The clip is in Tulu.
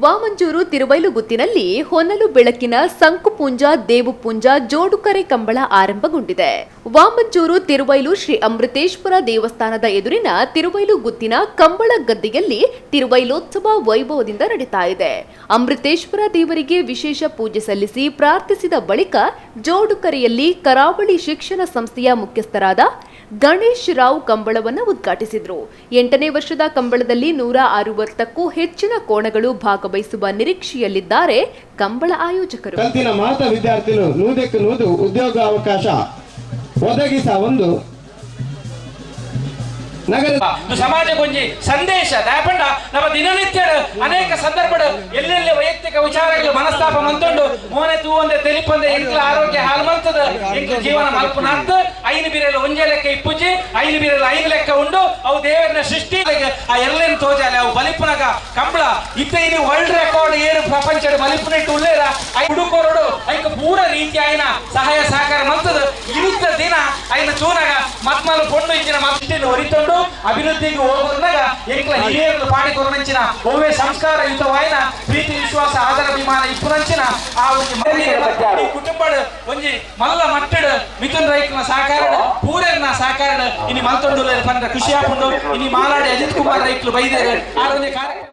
ವಾಮಂಜೂರು ತಿರುವೈಲು ಗುತ್ತಿನಲ್ಲಿ ಹೊನಲು ಬೆಳಕಿನ ಸಂಕುಪೂಂಜ, ದೇವುಪೂಂಜ, ಜೋಡುಕರೆ ಕಂಬಳ ಆರಂಭಗೊಂಡಿದೆ. ವಾಮಂಜೂರು ತಿರುವೈಲು ಶ್ರೀ ಅಮೃತೇಶ್ವರ ದೇವಸ್ಥಾನದ ಎದುರಿನ ತಿರುವೈಲು ಗುತ್ತಿನ ಕಂಬಳ ಗದ್ದೆಯಲ್ಲಿ ತಿರುವೈಲೋತ್ಸವ ವೈಭವದಿಂದ ನಡೀತಾ ಇದೆ. ಅಮೃತೇಶ್ವರ ದೇವರಿಗೆ ವಿಶೇಷ ಪೂಜೆ ಸಲ್ಲಿಸಿ ಪ್ರಾರ್ಥಿಸಿದ ಬಳಿಕ ಜೋಡುಕರೆಯಲ್ಲಿ ಕರಾವಳಿ ಶಿಕ್ಷಣ ಸಂಸ್ಥೆಯ ಮುಖ್ಯಸ್ಥರಾದ ಗಣೇಶ್ ರಾವ್ ಕಂಬಳವನ್ನು ಉದ್ಘಾಟಿಸಿದರು. 8ನೇ ವರ್ಷದ ಕಂಬಳದಲ್ಲಿ 160ಕ್ಕೂ ಹೆಚ್ಚಿನ ಕೋಣಗಳು ಭಾಗವಹಿಸುವ ನಿರೀಕ್ಷೆಯಲ್ಲಿದ್ದಾರೆ ಕಂಬಳ ಆಯೋಜಕರು. ಕಲ್ತಿನ ಮಾತ ವಿದ್ಯಾರ್ಥಿಗಳು 100ಕ್ಕೆ 100 ಉದ್ಯೋಗಾವಕಾಶ ಒದಗಿಸ ಒಂದು ನಗರ ಇದು ಸಮಾಜಕ್ಕೊಂಜಿ ಸಂದೇಶ. ದಾಯಪಂಡ ನಮ್ಮ ದಿನನಿತ್ಯ ಅನೇಕ ಸಂದರ್ಭಡ್ ಎಲ್ಲೆಲ್ಲಿ ವೈಯಕ್ತಿಕ ವಿಚಾರಗಳು ಮನಸ್ತಾಪ ಮಂತುಂಡು. ಮೋನೆ ತೂವಂದೆ, ತೆಲಿಪಂದೆ ಎಂಕ್ಲ ಆರೋಗ್ಯ ಹಾಳು ಮಲ್ತದ. ಎಂಕ್ಲ ಜೀವನ ಮಲ್ಪುನಾತ್. ಐನು ಬಿರೆಲು ಒಂಜೆ ಲೆಕ್ಕ ಇಪ್ಪುಜಿ. ಐನು ಬಿರೆಲು ಐದು ಲೆಕ್ಕ ಉಂಡು. ಅವು ದೇವರನ ಸೃಷ್ಟಿ. ಆ ಎಲ್ಲೆನ್ ತೋಜಾಲೆ. ಅವು ಬಲಿಪುನಗ ಕಂಬಳ ಇತ್ತೆ ಇನಿ ವರ್ಲ್ಡ್ ರೆಕಾರ್ಡ್ ಏರು ಪ್ರಪಂಚದ ಬಲಿಪುನೆಟ್ಟು ಉಲ್ಲೇರ. I ಹುಡುಕೊರಡು ಐಕ ಪೂರ ರೀತಿ ಆಯ್ನ ಸಹಾಯ ಸಹಕಾರ ಮಲ್ತದ. ಇರುತ್ತ ದಿನ ಐನ ತೂನಗ ಮತ್ಮಲು ಪೊಣ್ಣು ಇಂಚಿನ ಮತ್ತಿನ ಒರಿತೊಂಡು ಅಭಿವೃದ್ಧಿಗೆ ಹೋಗುವಾಗ ಎಂಕ್ಲ ಹಿರಿಯರು ಪಾಡಿ ಕೊರನಂಚಿನ ಒವ್ವೆ ಸಂಸ್ಕಾರಯುತವಾಯಿನ ಪ್ರೀತಿ, ವಿಶ್ವಾಸ, ಆದರ, ಅಭಿಮಾನ ಇಪ್ಪುನಂಚಿನ ಆ ಒಂಜಿ ಈ ಕುಟುಂಬಡ್ ಒಂಜಿ ಮಲ್ಲ ಮಟ್ಟಡ್ ಮಿಥುನ್ ರೈಕ್ನ ಸಹಕಾರ, ಪೂರೆರ್ನ ಸಹಕಾರ ಇನಿ ಮಲ್ತೊಂಡು ಪಂಡ ಖುಷಿ ಆಪುಂಡು. ಇನಿ ಮಾಲಾಡಿ ಅಜಿತ್ ಕುಮಾರ್ ರೈಕ್ಲು ಬೈದೇರು. ಆ ಒಂಜಿ ಕಾರ್ಯಕ್ರಮ.